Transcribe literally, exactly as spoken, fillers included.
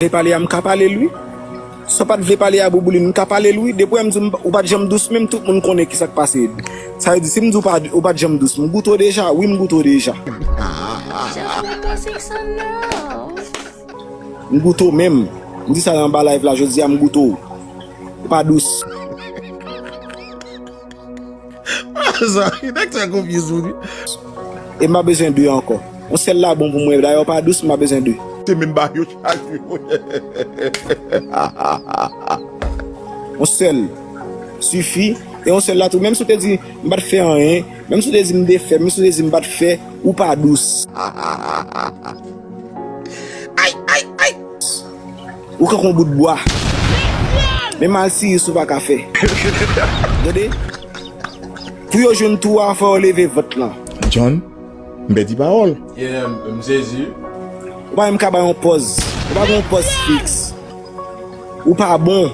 Vle pale a, m ka pale l wi. Sa w pa t vle pale a, Bouboulin, m ka pale l wi. Depi w wè m di w m pa- ou pa t janm dous menm, tout moun konnen ki sa k pase. Sa vle di, si m di w pa- ou pa t janm dous, m goute w deja. Wi, m goute w deja. M goute w menm. M di sa anba live la jodi a, m goute w. Ou pa dous. Sa, nèg sa konfyiz moun wi. E m pa bezwen de ankò. Yon sèl la bon pou mwen. Dayè, ou pa dous, m pa bezwen de. Se menm bagay yo chak jou. Yon sèl sifi. E yon sèl la tou, menm si w te di m pa t fè anyen, menm si w te di m defè, menm si w te di m pa t fè, ou pa dous. Ay, ay, ay. Ou kankou yon bout bwa. Men mal siris ou pa ka fè. Tande? Pou yo jwenn tou a, fò yo leve vant lan. John, m pèdi pawòl. Yeah, m sezi. Ou pa menm ka bay yon pòz. Ou pa gen yon pòz fiks. Ou pa bon.